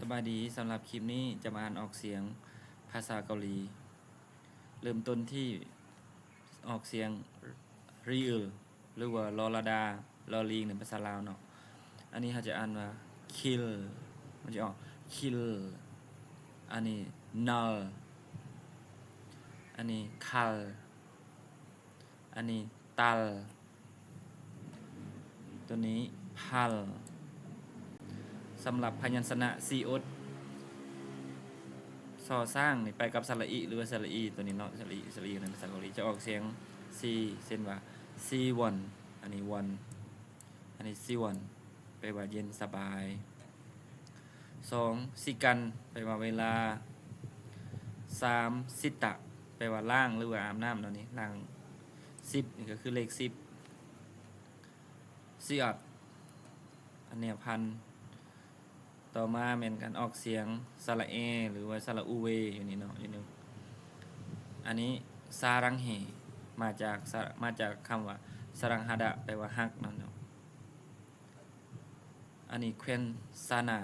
ສະບາຍດີ, ສຳລັບຄລິບນີ້ຈະມາອ່ານອອກສຽງພາສາເກົາຫຼີ. ເລີ່ມຕົ້ນທີ່ອອກສຽງ real ຫຼືວ່າ ລໍລະດາ ລໍລີງ ໃນພາສາລາວເນາະ. ອັນນີ້ເຮົາຈະອ່ານວ່າ kill ມັນຈະອອກ kill. ອັນນີ້ nal. ອັນນີ້ kal. ອັນນີ້ tal. ໂຕນີ້ pal. ສຳລັບພະຍັນຊະນະ ຊີອົດ ຊໍຊ້າງນີ້ໄປກັບສະຫຼະອິ ຫຼືວ່າສະຫຼະອີ ໂຕນີ້ເນາະ ສະຫຼະອີ ສະຫຼະອີໃນພາສາເກົາຫຼີຈະອອກສຽງ ຊີ ເຊັ່ນວ່າ siwon. ອັນນີ້ won. ອັນນີ້ siwon ແປວ່າເຢັນສະບາຍ. ສອງ sikan ແປວ່າເວລາ. ສາມ sita ແປວ່າລ້າງ ຫຼືວ່າອາບນ້ຳເນາະ ນີ້ລ້າງ ສິບ ນີ້ກໍຄືເລກສິບ. siat ອັນແນວພັນ. ຕໍ່ມາແມ່ນການອອກສຽງສະຫຼະເອ ຫຼືວ່າສະຫຼະອູເວ ຢູ່ນີ້ເນາະ ຢູ່ນີ້. ອັນນີ້ saranghe ມາຈາກ ມາຈາກຄຳວ່າ sarang hada ແປວ່າຮັກເນາະ. ອັນນີ້ khuen sana,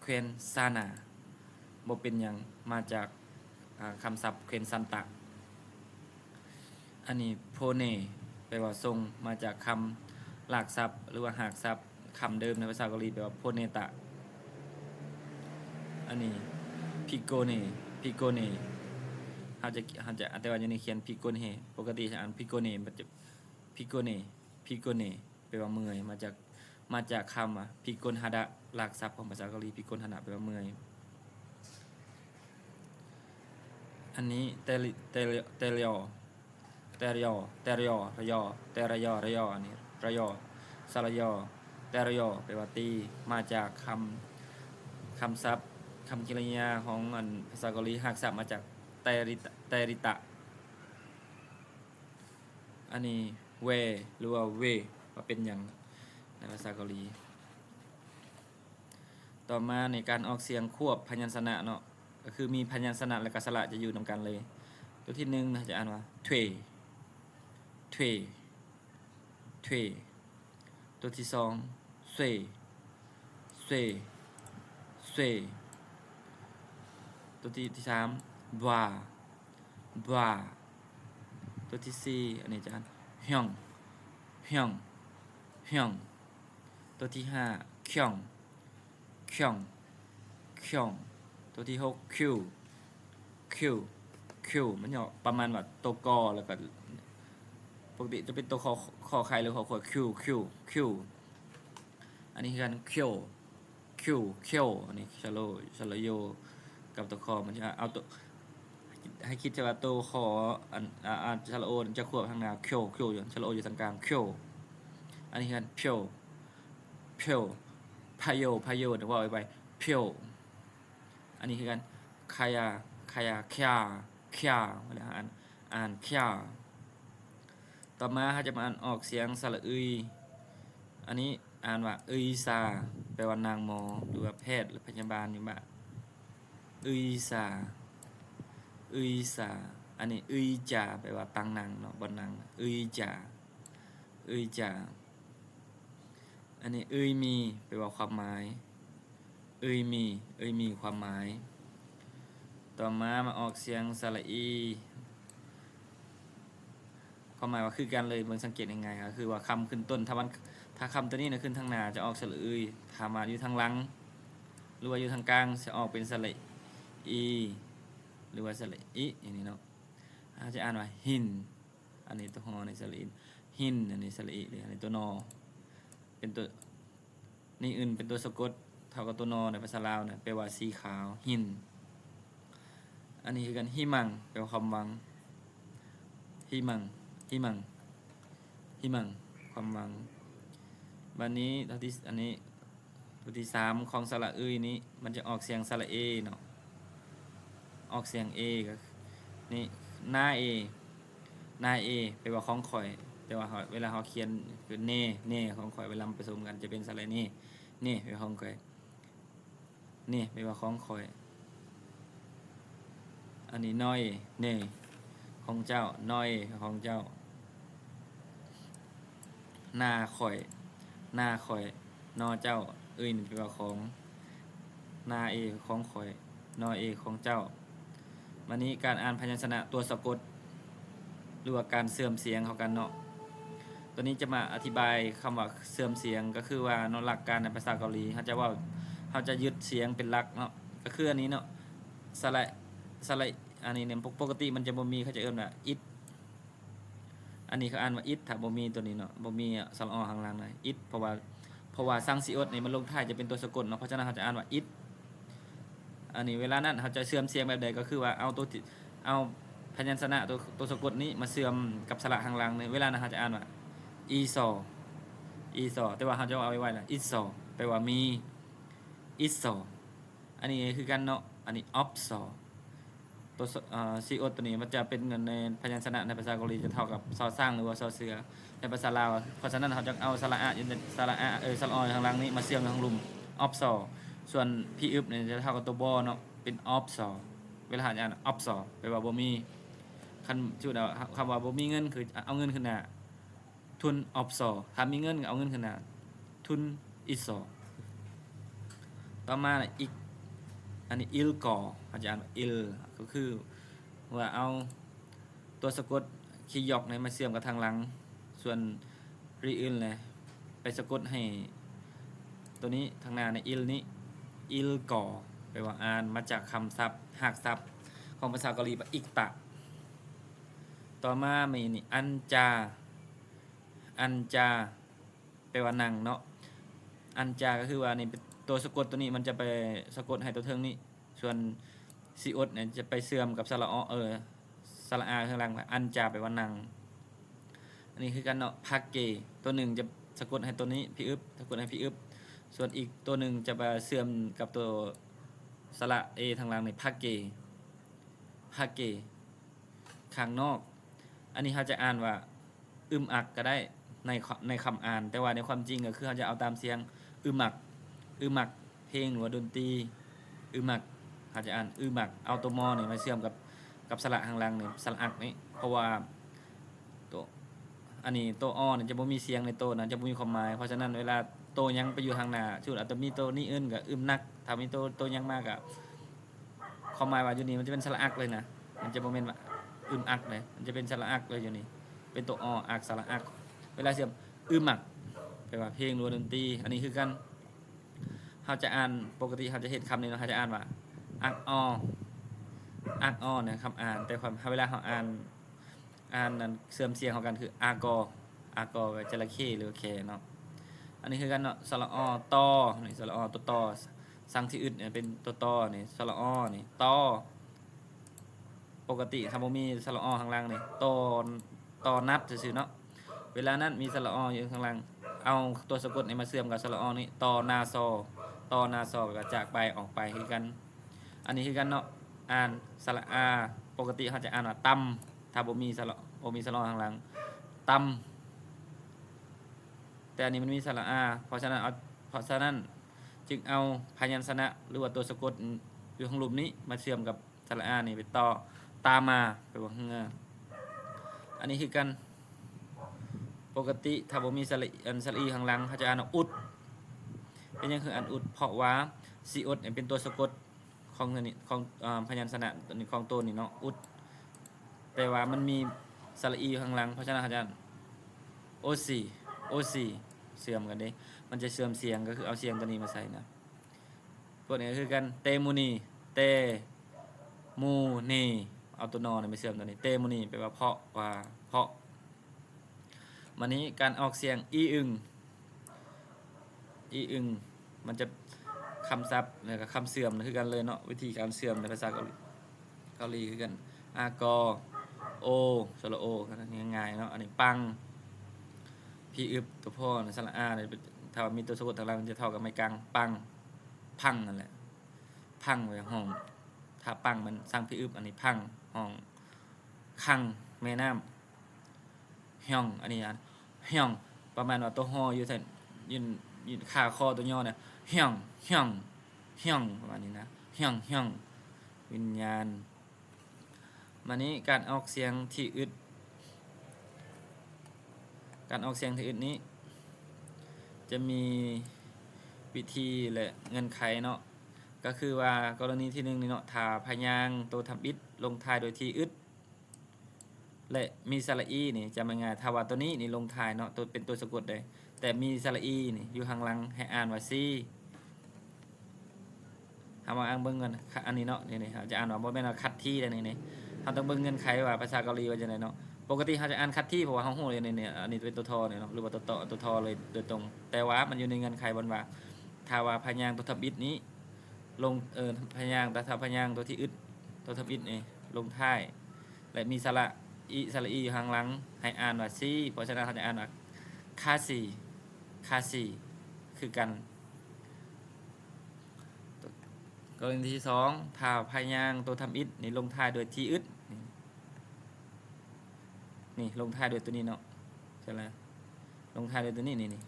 khuen sana ບໍ່ເປັນຫຍັງ ມາຈາກ ອາ ຄຳສັບ khuen santa. ອັນນີ້ phone ແປວ່າສົ່ງ ມາຈາກຄຳລາກສັບ ຫຼືວ່າຮາກສັບ ຄຳເດີມໃນພາສາເກົາຫຼີແປວ່າ phoneta. ອັນນີ້ phikone, phikone ເຮົາຈະ ເຮົາຈະ ແຕ່ວ່າຢູ່ນີ້ຂຽນ phikone. ປົກກະຕິຈະອ່ານ phikone, phikone, phikone ແປວ່າເມື່ອຍ ມາຈາກ ມາຈາກຄຳວ່າ phikon hada ລາກສັບຂອງພາສາເກົາຫຼີ phikon hada ແປວ່າເມື່ອຍ. ອັນນີ້ tel, tel, telyo, teryo, teryo, ryo, terayo, ryo. ອັນນີ້ ryo, salayo, teryo ແປວ່າຕີ ມາຈາກຄຳ ຄຳສັບ ຄຳກິລິຍາຂອງອັນພາສາເກົາຫຼີ ຮາກສັບມາຈາກ terita, terita. ອັນນີ້ we ຫຼືວ່າ we ວ່າເປັນຫຍັງໃນພາສາເກົາຫຼີ. ຕໍ່ມາໃນການອອກສຽງຄວບພະຍັນຊະນະເນາະ ກໍຄືມີພະຍັນຊະນະ ແລະກະສະຫຼະຈະຢູ່ນຳກັນເລີຍ. ຕົວທີໜຶ່ງເຮົາຈະອ່ານວ່າ twe, twe, twe. ຕົວທີສອງ swe, swe, swe. ຕົວທີ ທີສາມ bwa, bwa. ຕົວທີສີ່ ອັນນີ້ຈະອ່ານ hyong, hyong, hyong. ຕົວທີຫ້າ kyong, kyong, kyong. ຕົວທີຫົກ kyu, kyu, kyu. ມັນຫຍໍ້ປະມານວ່າໂຕ ກ ແລ້ວກໍ ປົກກະຕິຈະເປັນໂຕ ຄ ຄ ໄຂ່ ຫຼື ຄ ຄວາຍ kyu, kyu, kyu. ອັນນີ້ຄືກັນ kyo, kyo, kyo. ອັນນີ້ສະໂລ ສະໂລໂຍ ກັບໂຕ ຄ ມັນຈະເອົາໂຕ ໃຫ້ຄິດ ໃຫ້ຄິດຊະວ່າໂຕ ຄ ອັນ ອາ ອາ ສະໂລໂອ ຈະຄວບທາງໜ້າ kyo, kyo ຢູ່ ສະໂລໂອຢູ່ທາງກາງ kyo. ອັນນີ້ຄືກັນ pyo, pyo, payo, payo ເວົ້າໄວໆ pyo. ອັນນີ້ຄືກັນ khaya, khaya, khya, khya ເວລາເຮົາອ່ານ ອ່ານ khya. ຕໍ່ມາເຮົາຈະມາອ່ານອອກສຽງສະຫຼະອຶຍ. ອັນນີ້ອ່ານວ່າ ysha ແປວ່ານາງໝໍ ຫຼືວ່າແພດ ຫຼືພະຍາບານຢູ່ບ້ານ ysha, ysha. ອັນນີ້ yja ແປວ່າຕັ່ງນັ່ງເນາະ ບ່ອນນັ່ງ yja, yja. ອັນນີ້ ymi ແປວ່າຄວາມໝາຍ ymi, ymi ຄວາມໝາຍ. ຕໍ່ມາມາອອກສຽງສະຫຼະອີ ຄວາມໝາຍວ່າຄືກັນເລີຍ ເບິ່ງສັງເກດງ່າຍໆ ກໍຄືວ່າຄຳຂຶ້ນຕົ້ນ ຖ້າມັນ ຖ້າຄຳໂຕນີ້ນະຂຶ້ນທາງໜ້າຈະອອກສະຫຼະອຶຍ ຖ້າມາຢູ່ທາງຫຼັງ ຫຼືວ່າຢູ່ທາງກາງ ຈະອອກເປັນສະຫຼະອີ ຫຼືວ່າສະຫຼະອິ ຢ່າງນີ້ເນາະ. ເຮົາຈະອ່ານວ່າ hin. ອັນນີ້ໂຕ ຮ ນີ້ສະຫຼະອິ ຫີນ ອັນນີ້ສະຫຼະອິເດ້ ອັນນີ້ໂຕ ນ ເປັນໂຕ ນີ້ອຶນ ເປັນໂຕສະກົດເທົ່າກັບໂຕ ນ ໃນພາສາລາວນະ ແປວ່າສີຂາວ ຫີນ. ອັນນີ້ຄືກັນ ຫິມັງ ແປວ່າຄວາມຫວັງ ຫິມັງ ຫິມັງ ຫິມັງ ຄວາມຫວັງ. ບາດນີ້ ຕົວທີ່ ອັນນີ້ ຕົວທີສາມຂອງສະຫຼະອຶຍນີ້ ມັນຈະອອກສຽງສະຫຼະເອເນາະ ອອກສຽງເອ ກໍຄືນີ້ ນາເອ ນາເອ ແປວ່າຂອງຂ້ອຍ ແຕ່ວ່າເຮົາ ເວລາເຮົາຂຽນຄືເນ ເນ ຂອງຂ້ອຍ ເວລາມັນປະສົມກັນຈະເປັນສະຫຼະເນ ເນ ແປວ່າຂອງຂ້ອຍ ເນ ແປວ່າຂອງຂ້ອຍ. ອັນນີ້ ນອຍ ເນ ຂອງເຈົ້າ ນອຍ ຂອງເຈົ້າ. ນາຂ້ອຍ ນາຂ້ອຍ ນ ເຈົ້າ ອຶຍ ນີ້ແປວ່າຂອງ. ນາເອຂອງຂ້ອຍ, ນອເອຂອງເຈົ້າ. ມານີ້ການອ່ານພະຍັນຊະນະຕົວສະກົດ ຫຼືວ່າການເຊື່ອມສຽງເຂົ້າກັນເນາະ. ໂຕນີ້ຈະມາອະທິບາຍຄຳວ່າເຊື່ອມສຽງ ກໍຄືວ່າເນາະ ຫຼັກການໃນພາສາເກົາຫຼີ ເຮົາຈະເວົ້າ ເຮົາຈະຍຶດສຽງເປັນຫຼັກເນາະ ກໍຄືອັນນີ້ເນາະ ສະລະ ສະລະ ອັນນີ້ເນຍ ປົກກະຕິມັນຈະບໍ່ມີ ເຂົາຈະເອີ້ນວ່າ it ອັນນີ້ເຂົາອ່ານວ່າ it ຖ້າບໍ່ມີໂຕນີ້ເນາະ ບໍ່ມີສະລະອອຂ້າງຫຼັງນະ it ເພາະວ່າ ເພາະວ່າສັງຊີອົດນີ້ມັນລົງທ້າຍຈະເປັນຕົວສະກົດເນາະ ເພາະສະນັ້ນເຮົາຈະອ່ານວ່າ it. ອັນນີ້ເວລານັ້ນເຮົາຈະເຊື່ອມສຽງແບບໃດ ກໍຄືວ່າເອົາໂຕທີ່ ເອົາພະຍັນຊະນະໂຕ ໂຕສະກົດນີ້ມາເຊື່ອມກັບສະລະຂ້າງຫຼັງນີ້ ເວລານັ້ນເຮົາຈະອ່ານວ່າ isaw, isaw ແຕ່ວ່າເຮົາຈະເວົ້າໄວໆລະ itsaw ແປວ່າມີ itsaw. ອັນນີ້ຄືກັນເນາະ ອັນນີ້ opsaw ຕົວ ເອີ ຊີອົດໂຕນີ້ມັນຈະເປັນໃນພະຍັນຊະນະໃນພາສາເກົາຫຼີຈະເທົ່າກັບຊໍຊ້າງ ຫຼືວ່າຊໍເສືອໃນພາສາລາວ. ເພາະສະນັ້ນເຮົາຈະເອົາສະລະອາຢູ່ໃນ ສະລະອາ ເອີ ສະລະອໍຢູ່ຂ້າງຫຼັງນີ້ມາເຊື່ອມຢູ່ຂ້າງລຸ່ມ opsaw. ສ່ວນ p ອຶບນີ້ຈະເທົ່າກັບຕົວ b ເນາະ ເປັນ opsaw. ເວລາເຮົາອ່ານ opsaw ແປວ່າບໍ່ມີ. ຄັນ ສະໝຸດວ່າ ຄຳວ່າບໍ່ມີເງິນ ຄືເອົາເງິນຂຶ້ນໜ້າ tun opsaw ຖ້າມີເງິນກໍເອົາເງິນຂຶ້ນໜ້າ tun isaw. ຕໍ່ມານະ ik ອັນນີ້ ilkaw ເຮົາຈະອ່ານວ່າ il ກໍຄືວ່າເອົາຕົວສະກົດ kiyok ນີ້ມາເຊື່ອມກັບທາງຫຼັງ ສ່ວນ riul ແຫຼະ ໄປສະກົດໃຫ້ໂຕນີ້ທາງໜ້າໃນ il ນີ້ ilkaw ແປວ່າອ່ານ ມາຈາກຄຳສັບ ຮາກສັບຂອງພາສາເກົາຫຼີວ່າ ikta. ຕໍ່ມາມີນີ້ anca, anca ແປວ່ານັ່ງເນາະ anca ກໍຄືວ່ານີ້ ຕົວສະກົດໂຕນີ້ມັນຈະໄປສະກົດໃຫ້ຕົວເທິງນີ້ ສ່ວນຊີອົດນີ້ຈະໄປເຊື່ອມກັບສະລະອ ເອີ ສະລະອາຂ້າງຫຼັງ anca ແປວ່ານັ່ງ. ອັນນີ້ຄືກັນເນາະ phake ຕົວໜຶ່ງຈະສະກົດໃຫ້ຕົວນີ້ p ອຶບ ສະກົດໃຫ້ p ອຶບ ສ່ວນອີກຕົວໜຶ່ງຈະໄປເຊື່ອມກັບຕົວສະລະເອທາງຫຼັງນີ້ phake, phake ຂ້າງນອກ. ອັນນີ້ເຮົາຈະອ່ານວ່າ ອຶມອັກກໍໄດ້ໃນ ໃນຄຳອ່ານ ແຕ່ວ່າໃນຄວາມຈິງກໍຄືເຮົາຈະເອົາຕາມສຽງ ອຶມອັກ, ອຶມອັກ ເພງ ຫຼືວ່າດົນຕີ ອຶມອັກ ເຮົາຈະອ່ານ ອຶມອັກ ເອົາຕົວມໍນີ້ມາເຊື່ອມກັບ ກັບສະລະຂ້າງຫຼັງນີ້ ສະລະອັກນີ້ ເພາະວ່າໂຕ ອັນນີ້ໂຕອໍນີ້ຈະບໍ່ມີສຽງໃນໂຕນະ ຈະບໍ່ມີຄວາມໝາຍ. ເພາະສະນັ້ນເວລາໂຕຫຍັງໄປຢູ່ທາງໜ້າ ສົມມຸດອາດຈະມີໂຕນີ້ອື່ນກໍອຶມນັກ ຖ້າມີໂຕ ໂຕຫຍັງມາກໍ ຄວາມໝາຍວ່າຢູ່ນີ້ມັນຈະເປັນສະລະອັກເລີຍນະ ມັນຈະບໍ່ແມ່ນວ່າອຶມອັກເລີຍ ມັນຈະເປັນສະລະອັກເລີຍຢູ່ນີ້ ເປັນຕົວ ອ ອັກ ສະລະອັກ. ເວລາເຊື່ອມ ອຶມອັກ ແປວ່າເພງ ຫຼືວ່າດົນຕີ. ອັນນີ້ຄືກັນ ເຮົາຈະອ່ານ ປົກກະຕິເຮົາຈະເຮັດຄຳນີ້ເນາະ ເຮົາຈະອ່ານວ່າ ອັກອໍ ອັກອໍ ໃນຄຳອ່ານ ແຕ່ຄວາມ ເວລາເຮົາອ່ານ ອ່ານນັ້ນເຊື່ອມສຽງເຂົ້າກັນຄື ອາກໍ ອາກໍ ແປວ່າຈະລະເຂ ຫຼືວ່າແຂເນາະ. ອັນນີ້ຄືກັນເນາະ ສະລະ ອ ຕໍ່ ນີ້ ສະລະ ອ ຕົວຕໍ່ ສັງຊີອຶດນີ້ເປັນຕົວຕໍ່ນີ້ ສະລະ ອ ນີ້ ຕໍ່. ປົກກະຕິຖ້າບໍ່ມີສະລະ ອ ຂ້າງຫຼັງນີ້ ຕໍ່ ຕໍ່ນັດຊື່ໆເນາະ. ເວລານັ້ນມີສະລະ ອ ຢູ່ຂ້າງຫຼັງ ເອົາຕົວສະກົດນີ້ມາເຊື່ອມກັບສະລະ ອ ນີ້ ຕໍ່ນາຊໍ ຕໍ່ນາຊໍ ແປວ່າຈາກໄປ ອອກໄປ ຄືກັນ. ອັນນີ້ຄືກັນເນາະ ອ່ານສະລະອາ ປົກກະຕິເຮົາຈະອ່ານວ່າຕຳ ຖ້າບໍ່ມີສະລະ ບໍ່ມີສະລະອອຂ້າງຫຼັງ ຕຳ ແຕ່ອັນນີ້ມັນມີສະລະອາ ເພາະສະນັ້ນເອົາ ເພາະສະນັ້ນຈຶ່ງເອົາພະຍັນຊະນະ ຫຼືວ່າຕົວສະກົດຢູ່ທາງລຸ່ມນີ້ມາເຊື່ອມກັບສະລະອານີ້ເປັນຕໍ່ ຕາມາ ແປວ່າເຮືອ. ອັນນີ້ຄືກັນ ປົກກະຕິຖ້າບໍ່ມີສະລະ ອັນສະລະອີຂ້າງຫຼັງ ເຮົາຈະອ່ານວ່າອຸດ. ເປັນຫຍັງຄືອ່ານອຸດ? ເພາະວ່າຊີອົດເປັນຕົວສະກົດ ຂອງ ຂອງ ເອີ ພະຍັນຊະນະຕົວນີ້ ຂອງໂຕນີ້ເນາະ ອຸດ ແຕ່ວ່າມັນມີສະລະອີຢູ່ຂ້າງຫຼັງ ເພາະສະນັ້ນເຮົາຈະອ່ານ ໂອຊີ ໂອຊີ ເຊື່ອມກັນເດ້ ມັນຈະເຊື່ອມສຽງ ກໍຄືເອົາສຽງຕົວນີ້ມາໃສ່ນະ. ພວກນີ້ກໍຄືກັນ ເຕມູນີ ເຕມູນີ ເອົາຕົວນໍນີ້ມາເຊື່ອມຕົວນີ້ ເຕມູນີ ແປວ່າເພາະວ່າ ເພາະ. ມານີ້ການອອກສຽງ ອີອຶງ ອີອຶງ ມັນຈະ ຄຳສັບ ແລ້ວກໍຄຳເຊື່ອມຄືກັນເລີຍເນາະ ວິທີການເຊື່ອມໃນພາສາເກົາຫຼີ ເກົາຫຼີຄືກັນ ອາກໍ ໂອ ສະລະໂອ ກໍງ່າຍໆເນາະ. ອັນນີ້ ປັງ ພີອຶບ ຕົວພໍ ສະລະອາ ຖ້າວ່າມີຕົວສະກົດທາງຫຼັງ ມັນຈະເທົ່າກັບໄມ້ກັງ ປັງ ພັງ ນັ້ນແຫຼະ ພັງ ແປວ່າຮ້ອງ ຖ້າປັງມັນສັງພີອຶບ ອັນນີ້ ພັງ ຮ້ອງ ຄັງ ແມ່ນ້ຳ ຮຽງ ອັນນີ້ ຮຽງ ປະມານວ່າຕົວຮໍຢູ່ແທ້ ຢູ່ ຢູ່ຄາຄໍຕົວຍໍນະ ຮຽງ ຮຽງ ຮຽງ ປະມານນີ້ນະ ຮຽງ ຮຽງ ວິນຍານ. ມານີ້ການອອກສຽງທີ່ອຶດ ການອອກສຽງທີ່ອຶດນີ້ ຈະມີວິທີ ແລະ ເງື່ອນໄຂເນາະ. ກໍຄືວ່າກໍລະນີທີໜຶ່ງນີ້ເນາະ ຖ້າພະຍາງໂຕທຳອິດລົງທ້າຍດ້ວຍທີອຶດ ແລະ ມີສະຫຼະອີນີ້ ຈຳງ່າຍໆ ຖ້າວ່າໂຕນີ້ນີ້ລົງທ້າຍເນາະ ໂຕ ເປັນໂຕສະກົດໃດ ແຕ່ມີສະຫຼະອີນີ້ຢູ່ຂ້າງຫຼັງ ໃຫ້ອ່ານວ່າຊີ. ເຮົາມາອ່ານເບິ່ງກັນ ອັນນີ້ເນາະ ນີ້ໆ ເຮົາຈະອ່ານວ່າ ບໍ່ແມ່ນວ່າຄັດທີໃດນີ້ ນີ້ ເຮົາຕ້ອງເບິ່ງເງື່ອນໄຂວ່າພາສາເກົາຫຼີວ່າຈັ່ງໃດເນາະ. ປົກກະຕິເຮົາຈະອ່ານຄັດທີ ເພາະວ່າເຮົາຮູ້ແລ້ວນີ້ ນີ້ ອັນນີ້ເປັນໂຕທໍນີ້ເນາະ ຫຼືວ່າໂຕເຕາະ ໂຕທໍເລີຍໂດຍຕົງ. ແຕ່ວ່າມັນຢູ່ໃນເງື່ອນໄຂບ່ອນວ່າ ຖ້າວ່າພະຍາງໂຕທຳອິດນີ້ລົງ ເອີ ພະຍາງ ຖ້າພະຍາງໂຕທີ່ອຶດ ໂຕທຳອິດນີ້ລົງທ້າຍ ແລະ ມີສະຫຼະອີ ສະຫຼະອີຢູ່ຂ້າງຫຼັງ ໃຫ້ອ່ານວ່າຊີ. ເພາະສະນັ້ນເຮົາຈະອ່ານວ່າຄາຊີ ຄາຊີ ຄືກັນ. ກໍລະນີທີສອງ ຖ້າພະຍາງໂຕທຳອິດນີ້ລົງທ້າຍດ້ວຍທີອຶດ ນີ້ ລົງທ້າຍດ້ວຍໂຕນີ້ເນາະ ໃຊ່ລະ ລົງທ້າຍດ້ວຍໂຕນີ້ ນີ້ ນີ້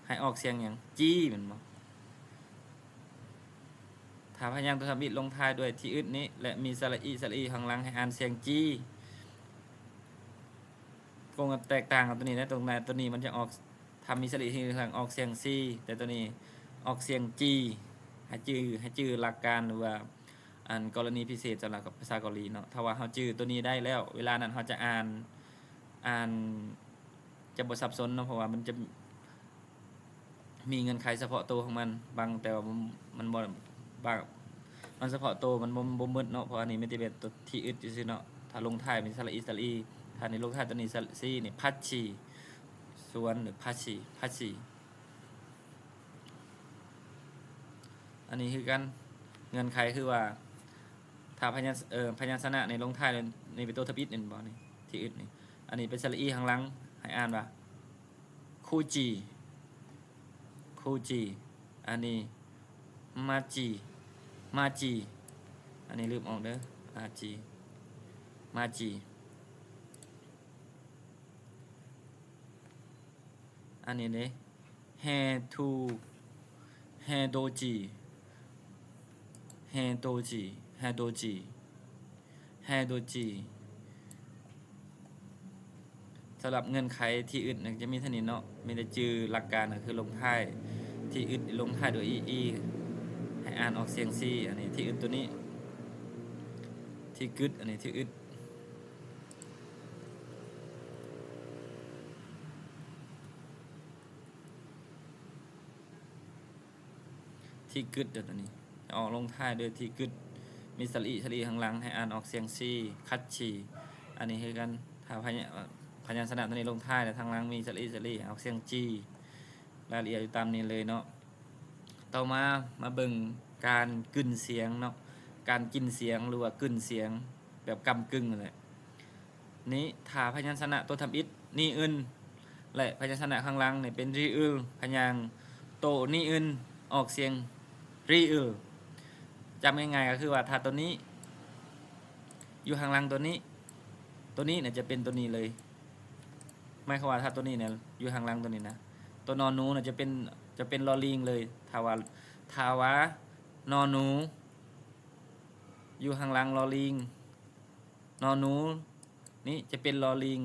ໃຫ້ອອກສຽງຫຍັງ? ຈີ ແມ່ນບໍ່? ຖ້າພະຍາງໂຕທຳອິດລົງທ້າຍດ້ວຍທີອຶດນີ້ ແລະ ມີສະຫຼະອີ ສະຫຼະອີຂ້າງຫຼັງ ໃຫ້ອ່ານສຽງຈີ. ກົງແຕກຕ່າງກັບໂຕນີ້ນະ ຕົງນັ້ນ ໂຕນີ້ມັນຈະອອກ ຖ້າມີສະຫຼະອີຂ້າງຫຼັງອອກສຽງຊີ ແຕ່ໂຕນີ້ອອກສຽງຈີ. ໃຫ້ຈື່ ໃຫ້ຈື່ຫຼັກການ ຫຼືວ່າ ອັນ ກໍລະນີພິເສດສຳລັບກັບພາສາເກົາຫຼີເນາະ. ຖ້າວ່າເຮົາຈື່ໂຕນີ້ໄດ້ແລ້ວ ເວລານັ້ນເຮົາຈະອ່ານ ອ່ານຈະບໍ່ສັບສົນເນາະ ເພາະວ່າມັນຈະມີເງື່ອນໄຂສະເພາະໂຕຂອງມັນ ບາງ ແຕ່ວ່າມັນ ມັນບໍ່ ບາງ ມັນສະເພາະໂຕ ມັນບໍ່ ບໍ່ໝົດເນາະ ເພາະອັນນີ້ມີແຕ່ແບບໂຕທີ່ອຶດຊື່ໆເນາະ. ຖ້າລົງທ້າຍມີສະຫຼະອີ ສະຫຼະອີ ຖ້ານີ້ລົງທ້າຍໂຕນີ້ ສະ ຊີນີ້ ພັດຊີ ສວນ ຫຼື ພັດຊີ ພັດຊີ. ອັນນີ້ຄືກັນ ເງື່ອນໄຂຄືວ່າ ຖ້າພະຍັນ ເອີ ພະຍັນຊະນະນີ້ລົງທ້າຍ ນີ້ເປັນໂຕທຳອິດແມ່ນບໍ່ນີ້ ທີ່ອຶດນີ້ ອັນນີ້ເປັນສະຫຼະອີຂ້າງຫຼັງ ໃຫ້ອ່ານວ່າ ຄູຈີ ຄູຈີ. ອັນນີ້ ມາຈີ ມາຈີ. ອັນນີ້ລືມອອກເດີ ອາຈີ ມາຈີ. ອັນນີ້ເດ້ ແຮທູ ແຮໂດຈີ ແຮໂດຈີ ແຮໂດຈີ ແຮໂດຈີ. ສຳລັບເງື່ອນໄຂທີ່ອຶດນະ ຈະມີເທົ່ານີ້ເນາະ ມີແຕ່ຈື່ຫຼັກການ ກໍຄືລົງທ້າຍທີ່ອຶດ ລົງທ້າຍດ້ວຍອີ ອີ ໃຫ້ອ່ານອອກສຽງຊີ. ອັນນີ້ທີ່ອຶດໂຕນີ້ ທີ່ກຶດ ອັນນີ້ທີ່ອຶດ ທີ່ກຶດເດີ ຕົວນີ້ອອກລົງທ້າຍດ້ວຍທີ່ກຶດ ມີສະຫຼະອີ ສະຫຼະອີຂ້າງຫຼັງ ໃຫ້ອ່ານອອກສຽງຊີ ຄັດຊີ. ອັນນີ້ຄືກັນ ຖ້າພະຍະ ພະຍັນຊະນະຕົວນີ້ລົງທ້າຍ ແລ້ວທາງຫຼັງມີສະຫຼະອີ ສະຫຼະອີ ອອກສຽງຈີ. ລາຍລະອຽດຢູ່ຕາມນີ້ເລີຍເນາະ. ຕໍ່ມາ ມາເບິ່ງການກຶນສຽງເນາະ ການກິນສຽງ ຫຼືວ່າກຶນສຽງແບບກຳກຶ່ງນັ້ນແຫຼະ. ນີ້ ຖ້າພະຍັນຊະນະໂຕທຳອິດ ນີອຶນ ແລະ ພະຍັນຊະນະຂ້າງຫຼັງນີ້ເປັນຣີອຶນ ພະຍາງໂຕນີອຶນອອກສຽງຣີອຶນ. ຈຳງ່າຍໆກໍຄືວ່າ ຖ້າໂຕນີ້ຢູ່ຂ້າງຫຼັງໂຕນີ້ ໂຕນີ້ນະຈະເປັນໂຕນີ້ເລີຍ. ໝາຍຄວາມວ່າ ຖ້າໂຕນີ້ນະຢູ່ຂ້າງຫຼັງໂຕນີ້ນະ ໂຕນໍໜູນະຈະເປັນ ຈະເປັນລໍລີງເລີຍ. ຖ້າວ່າ ຖ້າວ່ານໍໜູ ຢູ່ຂ້າງຫຼັງລໍລີງ ນໍໜູນີ້ຈະເປັນລໍລີງ.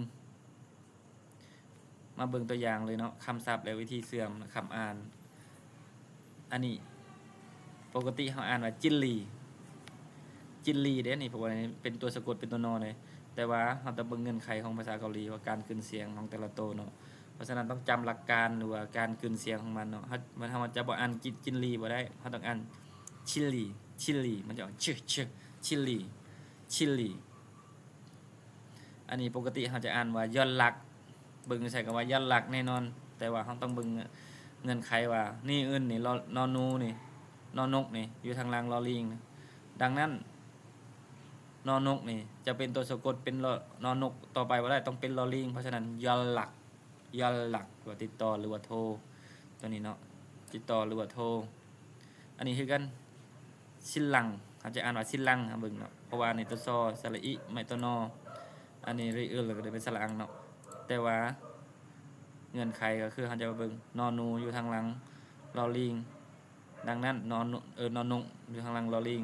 ມາເບິ່ງຕົວຢ່າງເລີຍເນາະ ຄຳສັບ ແລະ ວິທີເຊື່ອມຄຳອ່ານ. ອັນນີ້ປົກກະຕິເຮົາອ່ານວ່າຈິນລີ ຈິນລີເດ້ນີ້ ເພາະວ່າເປັນຕົວສະກົດ ເປັນຕົວນໍເດ້. ແຕ່ວ່າເຮົາຕ້ອງເບິ່ງເງື່ອນໄຂຂອງພາສາເກົາຫຼີ ວ່າການກຶນສຽງຂອງແຕ່ລະໂຕເນາະ. ເພາະສະນັ້ນຕ້ອງຈຳຫຼັກການ ຫຼືວ່າການກຶນສຽງຂອງມັນເນາະ. ເຮົາ ເຮົາຈະບໍ່ອ່ານຈິ ຈິນລີບໍ່ໄດ້ ເຮົາຕ້ອງອ່ານ ຊິນລີ ຊິນລີ ມັນຈະອອກ ຊຶ ຊຶ ຊິນລີ ຊິນລີ. ອັນນີ້ປົກກະຕິເຮົາຈະອ່ານວ່າຍ້ອນຫຼັກ ເບິ່ງໃສ່ຄຳວ່າຍ້ອນຫຼັກແນ່ນອນ. ແຕ່ວ່າເຮົາຕ້ອງເບິ່ງເງື່ອນໄຂວ່າ ນີອຶນນີ້ ນໍ ນໍໜູນີ້ ນໍນົກນີ້ ຢູ່ທາງຫຼັງລໍລີງ. ດັ່ງນັ້ນ ນໍນົກນີ້ຈະເປັນຕົວສະກົດ ເປັນ ນໍນົກຕໍ່ໄປບໍ່ໄດ້ ຕ້ອງເປັນລໍລີງ. ເພາະສະນັ້ນ ຍ້ອນຫຼັກ ຍ້ອນຫຼັກ ຫຼືວ່າຕິດຕໍ່ ຫຼືວ່າໂທ ຕົວນີ້ເນາະ ຕິດຕໍ່ ຫຼືວ່າໂທ. ອັນນີ້ຄືກັນ ຊິນລັງ ເຮົາຈະອ່ານວ່າຊິນລັງ ເຮົາເບິ່ງເນາະ ເພາະວ່າອັນນີ້ຕົວຊໍ ສະຫຼະອີ ໄມ້ຕົວນໍ ອັນນີ້ຣີອຶນ ແລ້ວກໍໄດ້ເປັນສະຫຼະອັງເນາະ. ແຕ່ວ່າເງື່ອນໄຂກໍຄືເຮົາຈະມາເບິ່ງ ນໍໜູຢູ່ທາງຫຼັງ ລໍລີງ. ດັ່ງນັ້ນ ນໍ ນໍນົກຢູ່ທາງຫຼັງລໍລີງ.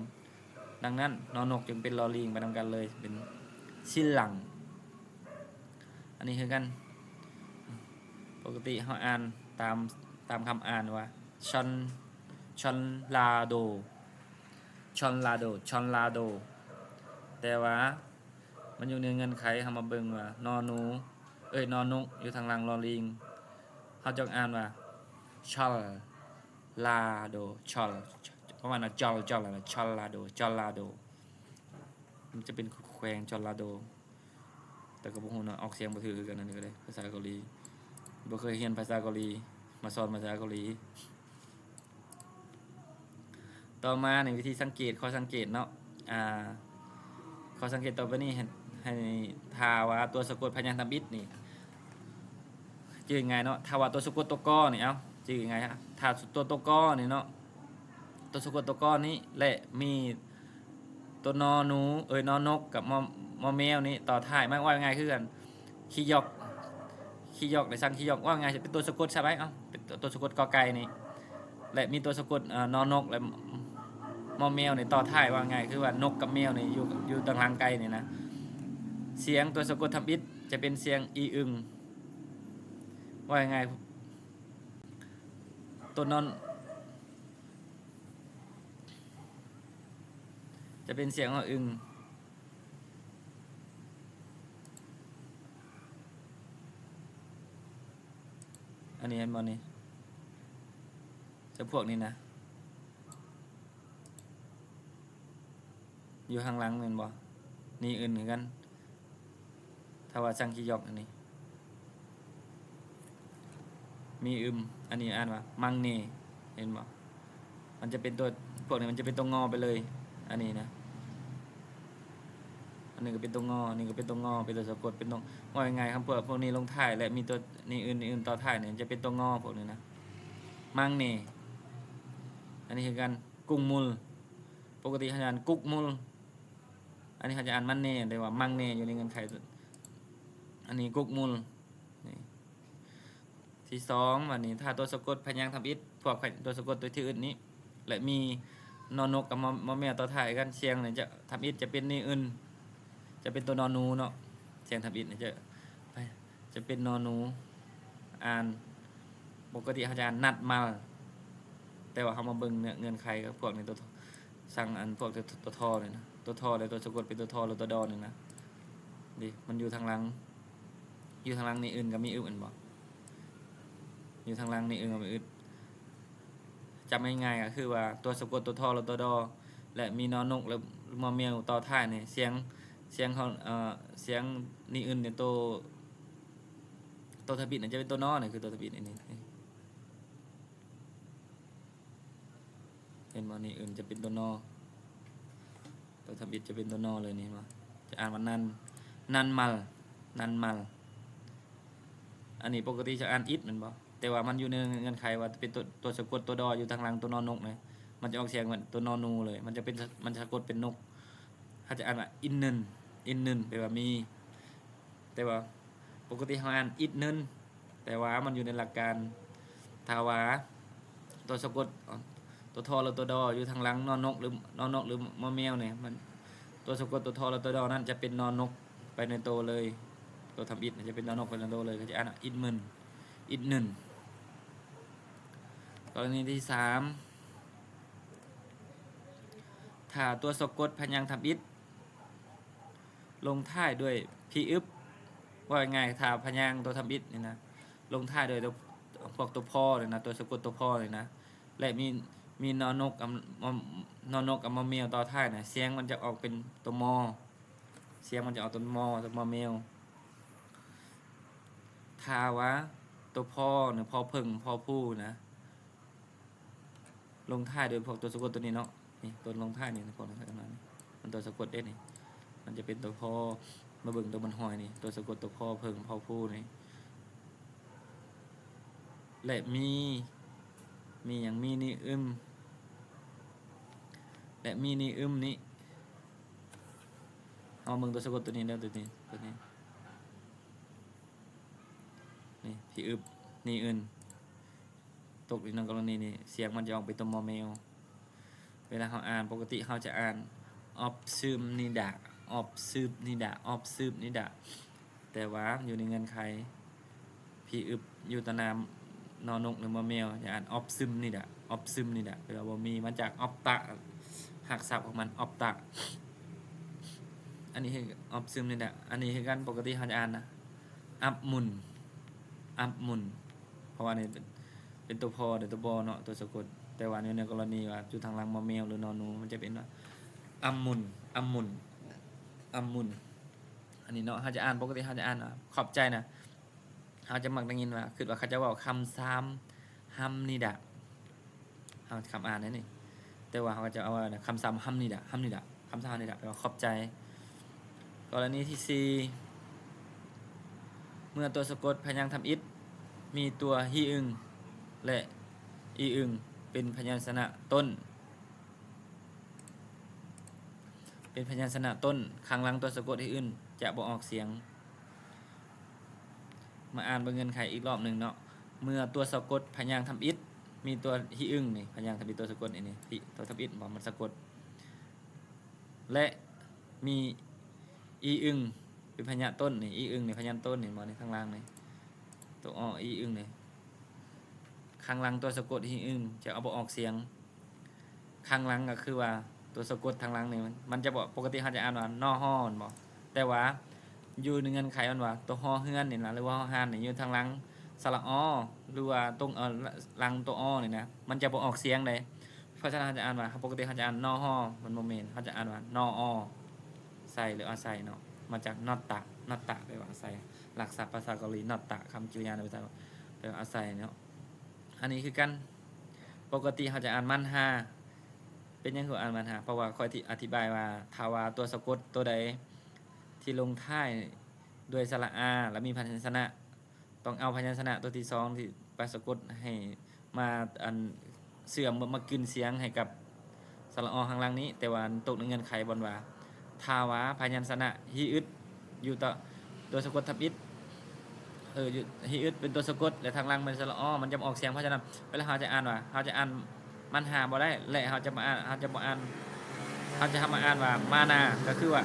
ດັ່ງນັ້ນ ນໍນົກຈຶ່ງເປັນລໍລີງໄປນຳກັນເລີຍ ເປັນຊິນລັງ. ອັນນີ້ຄືກັນ ປົກກະຕິເຮົາອ່ານຕາມ ຕາມຄຳອ່ານວ່າ ຊອນ ຊອນລາໂດ ຊອນລາໂດ ຊອນລາໂດ ແຕ່ວ່າມັນຢູ່ໃນເງື່ອນໄຂ ເຮົາມາເບິ່ງວ່າ ນອໜູ ເອີຍ ນອນົກ ຢູ່ທາງຫຼັງ ລໍລີງ ເຮົາຈະອ່ານວ່າ ຊອນລາໂດ ຊອນ ປະມານວ່າ ຈອນ ຈອນ ລາ ຊອນລາໂດ ຈອນລາໂດ ມັນຈະເປັນແຂວງຈອນລາໂດ. ແຕ່ກໍບໍ່ຮູ້ເນາະ ອອກສຽງບໍ່ຖືກຄືກັນ ອັນນີ້ກໍໄດ້ ພາສາເກົາຫຼີ ບໍ່ເຄີຍຮຽນພາສາເກົາຫຼີ ມາສອນພາສາເກົາຫຼີ. ຕໍ່ມາໃນວິທີສັງເກດ ຂໍ້ສັງເກດເນາະ ອ່າ ຂໍ້ສັງເກດຕໍ່ໄປນີ້ ໃຫ້ ໃຫ້ ຖ້າວ່າຕົວສະກົດພະຍາງທຳອິດນີ້ ຈື່ງ່າຍເນາະ ຖ້າວ່າຕົວສະກົດຕົວກໍນີ້ ເອົ້າ ຈື່ງ່າຍ ຖ້າຕົວ ຕົວກໍນີ້ເນາະ ຕົວສະກົດຕົວກໍນີ້ ແລະ ມີຕົວນອໜູ ເອີຍ ນອນົກ ກັບ ມ ມ ແມວນີ້ຕໍ່ທ້າຍ ມັນເວົ້າງ່າຍຄືກັນ ຂີ້ຢອກ ຂີ້ຢອກ ໄດ້ສັ່ງຂີ້ຢອກ ເວົ້າງ່າຍເປັນຕົວສະກົດຊະໄປ ເອົ້າ ເປັນຕົວສະກົດ ກ ໄກ່ນີ້ ແລະ ມີຕົວສະກົດ ເອີ ນອນົກ ແລະ ມ ມ ແມວນີ້ຕໍ່ທ້າຍ ເວົ້າງ່າຍຄືວ່ານົກກັບແມວນີ້ຢູ່ ຢູ່ທາງຫຼັງໄກ່ນີ້ນະ ສຽງຕົວສະກົດທຳອິດຈະເປັນສຽງອີອຶງ ເວົ້າງ່າຍ ຕົວນອນ ຈະເປັນສຽງ ອ ອຶງ ອັນນີ້ເຫັນບໍ່ນີ້ ຈະພວກນີ້ນະ ຢູ່ທາງຫຼັງແມ່ນບໍ່? ນີ້ອຶງຄືກັນ ຖ້າວ່າຊັງກິຢອກອັນນີ້ ມີອຶມ ອັນນີ້ອ່ານວ່າມັງເນ ເຫັນບໍ່? ມັນຈະເປັນຕົວ ພວກນີ້ມັນຈະເປັນຕົວງໍໄປເລີຍ ອັນນີ້ນະ ອັນນີ້ກໍເປັນຕົວງໍ ອັນນີ້ກໍເປັນຕົວງໍ ເປັນຕົວສະກົດ ເປັນຕົວ ເວົ້າງ່າຍໆ ຄຳພວກ ພວກນີ້ລົງທ້າຍ ແລະ ມີຕົວນີ້ອຶນ ນີ້ອຶນຕໍ່ທ້າຍນີ້ ຈະເປັນຕົວງໍພວກນີ້ນະ ມັງເນ ອັນນີ້ຄືກັນ ກຸງມຸລ ປົກກະຕິເຮົາຈະອ່ານກຸກມຸລ ອັນນີ້ເຮົາຈະອ່ານມັນເນ ແຕ່ວ່າມັງເນ ຢູ່ໃນເງື່ອນໄຂ ອັນນີ້ກຸກມຸລ ນີ້ ທີສອງ ບາດນີ້ ຖ້າຕົວສະກົດພະຍາງທຳອິດ ພວກຕົວສະກົດຕົວທີ່ອຶດນີ້ ແລະ ມີນອນົກກັບ ມ ມ ແມວຕໍ່ທ້າຍກັນ ສຽງນີ້ຈະ ທຳອິດຈະເປັນນີອຶນ ຈະເປັນຕົວນອນູເນາະ ສຽງທຳອິດນີ້ຈະ ຈະເປັນນອນູ ອ່ານ ປົກກະຕິເຮົາຈະອ່ານນັດມາລ ແຕ່ວ່າເຮົາມາເບິ່ງເງື່ອນໄຂກັບພວກນີ້ ຕົວ ສັງ ອັນພວກຕົວ ຕົວ ຕົວທໍນີ້ນະ ຕົວທໍ ແລະ ຕົວສະກົດເປັນຕົວທໍ ຫຼື ຕົວດໍນີ້ນະ ນີ້ ມັນຢູ່ທາງຫຼັງ ຢູ່ທາງຫຼັງນີ້ອຶນກໍມີອຶ ແມ່ນບໍ່? ຢູ່ທາງຫຼັງນີ້ອຶນກໍມີອຶ ຈຳງ່າຍໆ ກໍຄືວ່າຕົວສະກົດ ຕົວທໍ ແລະ ຕົວດໍ ແລະ ມີນອນົກ ຫຼື ມອແມວຕໍ່ທ້າຍນີ້ ສຽງ ສຽງຂອງ ເອີ ສຽງນີອຶນນີ້ ໂຕ ໂຕທຳອິດນີ້ຈະເປັນໂຕນໍ ນີ້ຄືໂຕທຳອິດນີ້ ນີ້ ເຫັນບໍ່? ນີອຶນຈະເປັນໂຕນໍ ຕົວທຳອິດຈະເປັນຕົວນໍເລີຍນີ້ ເຫັນບໍ່? ຈະອ່ານວ່ານັນ ນັນມາລ ນັນມາລ ອັນນີ້ປົກກະຕິຈະອ່ານອິດ ແມ່ນບໍ່? ແຕ່ວ່າມັນຢູ່ໃນເງື່ອນໄຂວ່າເປັນຕົວ ຕົວສະກົດຕົວດໍຢູ່ທາງຫຼັງຕົວນອນົກນີ້ ມັນຈະອອກສຽງເປັນຕົວນອນູເລີຍ ມັນຈະເປັນ ມັນສະກົດເປັນນົກ ເຮົາຈະອ່ານວ່າອິນນຶນ ອິນນຶນ ແປວ່າມີ ແຕ່ວ່າປົກກະຕິເຮົາອ່ານອິດນຶນ ແຕ່ວ່າມັນຢູ່ໃນຫຼັກການ ຖ້າວ່າຕົວສະກົດ ຕົວທໍ ຫຼື ຕົວດໍຢູ່ທາງຫຼັງນອນົກ ຫຼື ນອນົກ ຫຼື ມອແມວນີ້ ມັນ ຕົວສະກົດຕົວທໍ ຫຼື ຕົວດໍນັ້ນຈະເປັນນອນົກໄປໃນໂຕເລີຍ ຕົວທຳອິດຈະເປັນນອນົກໄປໃນໂຕເລີຍ ກໍຈະອ່ານອິດມຶນ ອິດນຶນ. ກໍລະນີທີສາມ ຖ້າຕົວສະກົດພະຍາງທຳອິດ ລົງທ້າຍດ້ວຍພີອຶບ ເວົ້າງ່າຍໆ ຖ້າພະຍາງຕົວທຳອິດນີ້ນະ ລົງທ້າຍດ້ວຍຕົວ ພວກຕົວພໍນີ້ນະ ຕົວສະກົດຕົວພໍນີ້ນະ ແລະ ມີ ມີນອນົກກັບ ມ ນອນົກກັບມອແມວຕໍ່ທ້າຍນະ ສຽງມັນຈະອອກເປັນຕົວມໍ ສຽງມັນຈະອອກຕົວມໍ ຕົວມໍແມວ. ຖ້າວ່າຕົວພໍ ຫຼື ພໍເຜິ້ງ ພໍພູນະ ລົງທ້າຍໂດຍພວກຕົວສະກົດຕົວນີ້ເນາະ ນີ້ ຕົວລົງທ້າຍນີ້ ພວກນີ້ ມັນຕົວສະກົດເດ້ນີ້ ມັນຈະເປັນຕົວພໍ ມາເບິ່ງຕົວມັນຫ້ອຍນີ້ ຕົວສະກົດຕົວພໍເຜິ້ງ ພໍພູນີ້ ແລະ ມີ ມີຫຍັງ ມີນີອຶມ ແລະ ມີນີອຶມນີ້ ເຮົາເບິ່ງຕົວສະກົດຕົວນີ້ເດີ ຕົວນີ້ ຕົວນີ້ ນີ້ ພີອຶບ ນີອຶນ ຕົກຢູ່ໃນກໍລະນີນີ້ ສຽງມັນຈະອອກເປັນຕົວມໍແມວ. ເວລາເຮົາອ່ານ ປົກກະຕິເຮົາຈະອ່ານ ອອບຊຶມນິດາ ອອບຊຶມນິດາ ອອບຊຶມນິດາ ແຕ່ວ່າຢູ່ໃນເງື່ອນໄຂ ພີອຶບຢູ່ຕໍ່ໜ້ານອນົກ ຫຼື ມອແມວ ຈະອ່ານ ອອບຊຶມນິດາ ອອບຊຶມນີ້ແຫຼະ ແປວ່າບໍ່ມີ ມາຈາກອອບຕະ ຮາກສັບຂອງມັນ ອອບຕະ ອັນນີ້ຄືອອບຊຶມນີ້ແຫຼະ. ອັນນີ້ຄືກັນ ປົກກະຕິເຮົາຈະອ່ານນະ ອັບມຸນ ອັບມຸນ ເພາະວ່ານີ້ເປັນ ເປັນຕົວພໍ ແລະ ຕົວບໍເນາະ ຕົວສະກົດ. ແຕ່ວ່າໃນ ໃນກໍລະນີວ່າຢູ່ທາງຫຼັງ ມໍແມວ ຫຼື ນໍໜູ ມັນຈະເປັນວ່າ ອຳມຸນ ອຳມຸນ ອຳມຸນ. ອັນນີ້ເນາະ ເຮົາຈະອ່ານ ປົກກະຕິເຮົາຈະອ່ານວ່າ ຂອບໃຈນະ. ເຮົາຈະມັກໄດ້ຍິນວ່າ ຄິດວ່າເຂົາເຈົ້າເວົ້າ ຄຳຊາມ ຮຳນິດະ ເຮົາຄຳອ່ານໄດ້ນີ້ ແຕ່ວ່າເຂົາເຈົ້າເອົາວ່າ ຄຳຊາມ ຮຳນິດະ ຮຳນິດະ ຄຳຊາມ ຮຳນິດະ ແປວ່າຂອບໃຈ. ກໍລະນີທີສີ່ ເມື່ອຕົວສະກົດພະຍາງທຳອິດ ມີຕົວຮີອຶງ ແລະ ອີອຶງ ເປັນພະຍັນຊະນະຕົ້ນ ເປັນພະຍັນຊະນະຕົ້ນ ຂ້າງຫຼັງຕົວສະກົດຮີອຶງຈະບໍ່ອອກສຽງ. ມາອ່ານເບິ່ງເງື່ອນໄຂອີກລອບໜຶ່ງເນາະ. ເມື່ອຕົວສະກົດພະຍາງທຳອິດ ມີຕົວຮີອຶງນີ້ ພະຍາງທຳອິດຕົວສະກົດນີ້ ນີ້ ຕົວທຳອິດບໍ່ ມັນສະກົດ ແລະ ມີອີອຶງ ເປັນພະຍານຕົ້ນນີ້ ອີອຶງນີ້ ພະຍານຕົ້ນນີ້ ເຫັນບໍ່ນີ້ ທາງຫຼັງນີ້ ຕົວອໍ ອີອຶງນີ້ ຂ້າງຫຼັງຕົວສະກົດຮີອຶງຈະເອົາບໍ່ອອກສຽງ. ຂ້າງຫຼັງກໍຄືວ່າຕົວສະກົດທາງຫຼັງນີ້ ມັນ ມັນຈະບໍ່ ປົກກະຕິເຮົາຈະອ່ານວ່າ ນໍຮໍ ແມ່ນບໍ່? ແຕ່ວ່າຢູ່ໃນເງື່ອນໄຂມັນວ່າ ຕົວຮໍເຮືອນນີ້ນະ ຫຼືວ່າຮໍຮານນີ້ ຢູ່ທາງຫຼັງສະຫຼະອໍ ຫຼືວ່າຕົງ ເອີ ຫຼັງຕົວອໍນີ້ນະ ມັນຈະບໍ່ອອກສຽງເດ້. ເພາະສະນັ້ນເຮົາຈະອ່ານວ່າ ປົກກະຕິເຮົາຈະອ່ານ ນໍຮໍ ມັນບໍ່ແມ່ນ ເຮົາຈະອ່ານວ່າ ນໍອໍ ໃສ່ ຫຼື ອາໄສເນາະ ມາຈາກ ນອດຕະ ນອດຕະ ແປວ່າອາໄສ ຫຼັກສັບພາສາເກົາຫຼີ ນອດຕະ ຄຳກິລິຍາໃນພາສາ ແປວ່າອາໄສເນາະ. ອັນນີ້ຄືກັນ ປົກກະຕິເຮົາຈະອ່ານ ມັນຮາ. ເປັນຫຍັງຄືອ່ານ ມັນຮາ? ເພາະວ່າຂ້ອຍທີ່ອະທິບາຍວ່າ ຖ້າວ່າຕົວສະກົດຕົວໃດທີ່ລົງທ້າຍດ້ວຍສະຫຼະອາ ແລະ ມີພະຍັນຊະນະ ຕ້ອງເອົາພະຍັນຊະນະຕົວທີສອງທີ່ປາສະກົດໃຫ້ມາ ອັນ ເຊື່ອມ ມາ ມາກືນສຽງໃຫ້ກັບສະຫຼະອໍຂ້າງຫຼັງນີ້. ແຕ່ວ່າຕົກໃນເງື່ອນໄຂບ່ອນວ່າ ຖ້າວ່າພະຍັນຊະນະຮີອຶດຢູ່ຕໍ່ຕົວສະກົດທຳອິດ ເອີ ຮີອຶດເປັນຕົວສະກົດ ແລະ ທາງຫຼັງເປັນສະຫຼະອໍ ມັນຈະບໍ່ອອກສຽງ. ເພາະສະນັ້ນ ເວລາເຮົາຈະອ່ານວ່າ ເຮົາຈະອ່ານ ມັນຫາບໍ່ໄດ້ ແລະ ເຮົາຈະມາອ່ານ ເຮົາຈະບໍ່ອ່ານ ເຮົາຈະມາອ່ານວ່າ ມານາ ກໍຄືວ່າ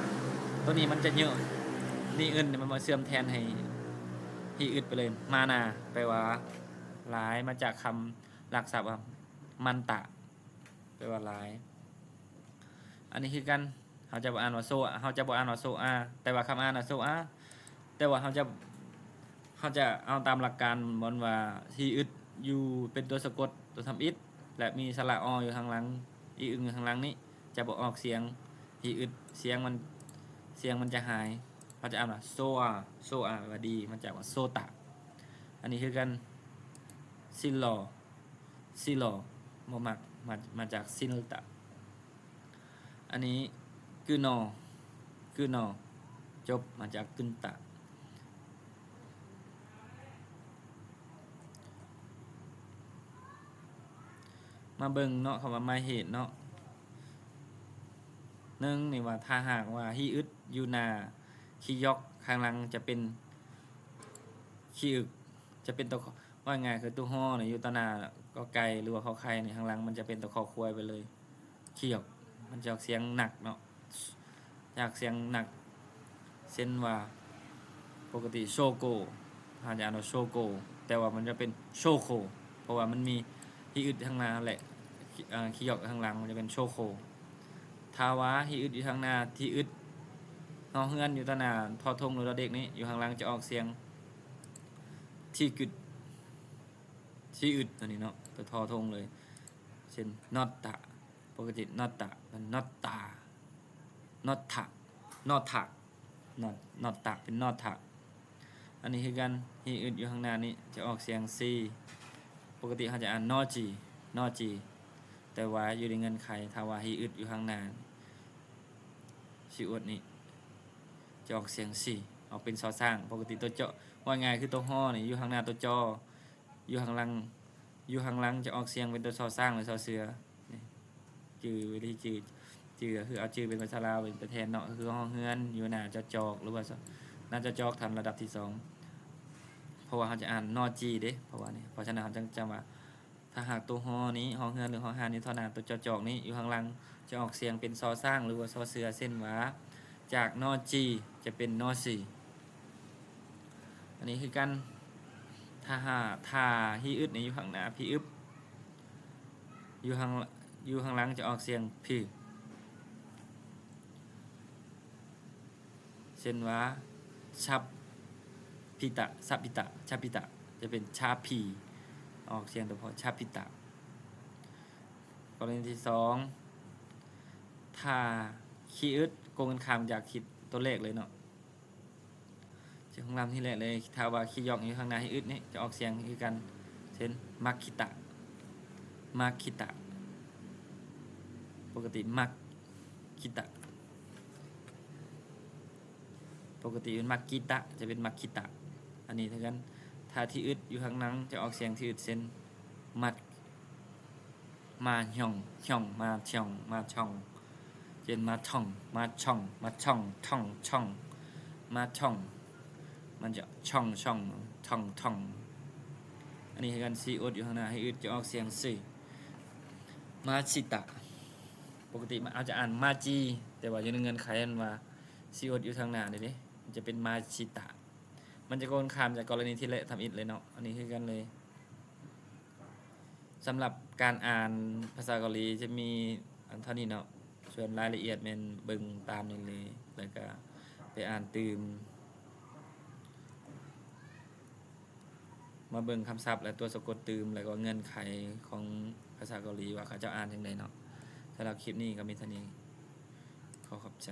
ໂຕນີ້ມັນຈະເຍາະ ນີອຶນນີ້ມັນມາເຊື່ອມແທນໃຫ້ ຮີອຶດໄປເລີຍ ມານາ ແປວ່າຫຼາຍ ມາຈາກຄຳຫຼັກສັບວ່າ ມັນຕະ ແປວ່າຫຼາຍ. ອັນນີ້ຄືກັນ ເຮົາຈະບໍ່ອ່ານວ່າ ໂຊອາ ເຮົາຈະບໍ່ອ່ານວ່າ ໂຊອາ ແຕ່ວ່າຄຳອ່ານວ່າ ໂຊອາ ແຕ່ວ່າເຮົາຈະ ເຮົາຈະເອົາຕາມຫຼັກການບ່ອນວ່າ ຮີອຶດຢູ່ເປັນຕົວສະກົດ ຕົວທຳອິດ ແລະ ມີສະຫຼະອໍຢູ່ທາງຫຼັງ ອີອຶງຢູ່ທາງຫຼັງນີ້ ຈະບໍ່ອອກສຽງຮີອຶດ ສຽງມັນ ສຽງມັນຈະຫາຍ. ເຮົາຈະອ່ານວ່າ ໂຊອາ ໂຊອາ ແປວ່າດີ ມາຈາກວ່າ ໂຊຕະ. ອັນນີ້ຄືກັນ ຊິລໍ ຊິລໍ ບໍ່ມັກ ມາ ມາຈາກ ຊິລຕະ. ອັນນີ້ ກຶນໍ ກຶນໍ ຈົບ ມາຈາກ ກຶນຕະ. ມາເບິ່ງເນາະ ຄຳວ່າ ໝາຍເຫດເນາະ ໜຶ່ງນີ້ວ່າ ຖ້າຫາກວ່າ ຮີອຶດຢູ່ໜ້າ ຄີຢອກ ຂ້າງຫຼັງຈະເປັນ ຄີອຶກ ຈະເປັນຕົວ ເວົ້າງ່າຍໆ ຄື ໂຕຮໍນີ້ຢູ່ຕໍ່ໜ້າ ກໍໄກ່ ຫຼືວ່າ ຂໍໄຂ່ນີ້ ຂ້າງຫຼັງມັນຈະເປັນຕົວ ຄໍຄວາຍ ໄປເລີຍ. ຄີຢອກ ມັນຈະອອກສຽງໜັກເນາະ ຈາກສຽງໜັກ ເຊັ່ນວ່າ ປົກກະຕິ ໂຊໂກ ເຮົາຈະອ່ານວ່າ ໂຊໂກ ແຕ່ວ່າມັນຈະເປັນ ໂຊໂຄ ເພາະວ່າມັນມີ ຮີອຶດທາງໜ້າ ແລະ ເອີ ຄີຢອກທາງຫຼັງ ມັນຈະເປັນ ໂຊໂຄ. ຖ້າວ່າ ຮີອຶດຢູ່ທາງໜ້າ ທີອຶດ ຮໍເຮືອນຢູ່ຕໍ່ໜ້າ ທໍທົງ ຫຼື ດອເດັກນີ້ ຢູ່ທາງຫຼັງຈະອອກສຽງ ທີກຶດ ທີອຶດ ອັນນີ້ເນາະ ຕົວທໍທົງເລີຍ ເຊັ່ນ ນອດຕະ ປົກກະຕິ ນອດຕະ ເປັນ ນອດຕາ ນອດທະ ນອດທະ ນອດ ນອດຕະ ເປັນ ນອດທະ. ອັນນີ້ຄືກັນ ຮີອຶດຢູ່ຂ້າງໜ້ານີ້ຈະອອກສຽງ ຊີ ປົກກະຕິເຮົາຈະອ່ານ ນໍຈີ ນໍຈີ ແຕ່ວ່າຢູ່ໃນເງື່ອນໄຂ ຖ້າວ່າ ຮີອຶດຢູ່ຂ້າງໜ້າ ຊີອວດນີ້ ຈະອອກສຽງ ຊີ ອອກເປັນ ຊໍຊ້າງ. ປົກກະຕິຕົວຈໍ ເວົ້າງ່າຍໆ ຄື ໂຕຮໍນີ້ ຢູ່ຂ້າງໜ້າຕົວຈໍ ຢູ່ຂ້າງຫຼັງ ຢູ່ຂ້າງຫຼັງຈະອອກສຽງເປັນຕົວ ຊໍຊ້າງ ຫຼື ຊໍເສືອ. ນີ້ ຈື່ ວິທີຈື່ ຈື່ກໍຄືເອົາຈື່ເປັນພາສາລາວເປັນຕົວແທນເນາະ ກໍຄື ຮໍເຮືອນ ຢູ່ໜ້າ ຈອຈອກ ຫຼືວ່າ ໜ້າ ຈອຈອກ ຖານລະດັບທີສອງ ເພາະວ່າເຮົາຈະອ່ານ ນໍຈີ ເດ້ ເພາະວ່ານີ້ ເພາະສະນັ້ນເຮົາຈຶ່ງຈຳວ່າ ຖ້າຫາກຕົວຮໍນີ້ ຮໍເຮືອນ ຫຼື ຮໍຮານ ຢູ່ຕໍ່ໜ້າຕົວ ຈອຈອກ ນີ້ ຢູ່ຂ້າງຫຼັງຈະອອກສຽງເປັນ ຊໍຊ້າງ ຫຼືວ່າ ຊໍເສືອ ເຊັ່ນວ່າ ຈາກ ນໍຈີ ຈະເປັນ ນໍຊີ. ອັນນີ້ຄືກັນ ຖ້າຫາ ຖ້າ ຮີອຶດນີ້ຢູ່ຂ້າງໜ້າ ພີອຶບ ຢູ່ຂ້າງ ຢູ່ຂ້າງຫຼັງຈະອອກສຽງ ພ ເຊັ່ນວ່າ ຊັບພິຕະ ຊັບພິຕະ ຊັບພິຕະ ຈະເປັນ ຊາພີ ອອກສຽງໂດຍສະເພາະ ຊາພິຕະ. ກໍລະນີທີສອງ ຖ້າຄີອຶດກົງກັນຂ້າມຈາກຄີຕົວແລກເລີຍເນາະ ຈະຄົງລຳທີແລກເລີຍ. ຖ້າວ່າຄີຢອກຢູ່ຂ້າງໜ້າຮີອຶດນີ້ ຈະອອກສຽງຄືກັນ ເຊັ່ນ ມັກຄີຕະ ມັກຄີຕະ ປົກກະຕິ ມັກຄີຕະ ປົກກະຕິເປັນມັກກີຕະ ຈະເປັນມັກຄີຕະ. ອັນນີ້ຄືກັນ ຖ້າທີອຶດຢູ່ຂ້າງຫຼັງ ຈະອອກສຽງທີອຶດ ເຊັ່ນ ມັດ ມາຫຍ່ອງ ຫຍ່ອງ ມາຫຍ່ອງ ມາຫຍ່ອງ ເຊັ່ນ ມາທ່ອງ ມາຊ່ອງ ມາຊ່ອງ ທ່ອງ ຊ່ອງ ມາທ່ອງ ມັນຈະ ຊ່ອງ ຊ່ອງ ທ່ອງ ທ່ອງ. ອັນນີ້ຄືກັນ ຊີອຶດຢູ່ຂ້າງໜ້າ ໃຫ້ອຶດຈະອອກສຽງ ຊື ມາຊິຕະ. ປົກກະຕິເຮົາຈະອ່ານ ມາຈີ ແຕ່ວ່າຢູ່ໃນເງື່ອນໄຂມັນວ່າ ຊີອຶດຢູ່ທາງໜ້ານີ້ເດ້ ມັນຈະເປັນ ມາຊິຕະ. ມັນຈະກົງກັນຂ້າມຈາກກໍລະນີທີແລກທຳອິດເລີຍເນາະ. ອັນນີ້ຄືກັນເລີຍ. ສຳລັບການອ່ານພາສາເກົາຫຼີຈະມີອັນເທົ່ານີ້ເນາະ, ສ່ວນລາຍລະອຽດແມ່ນເບິ່ງຕາມນີ້ເລີຍ ແລ້ວກະໄປອ່ານຕື່ມ, ມາເບິ່ງຄຳສັບ ແລະ ຕົວສະກົດຕື່ມ ແລ້ວກໍເງື່ອນໄຂຂອງພາສາເກົາຫຼີວ່າເຂົາເຈົ້າອ່ານຈັ່ງໃດເນາະ. ສຳລັບຄລິບນີ້ກໍມີເທົ່ານີ້. ຂໍຂອບໃຈ.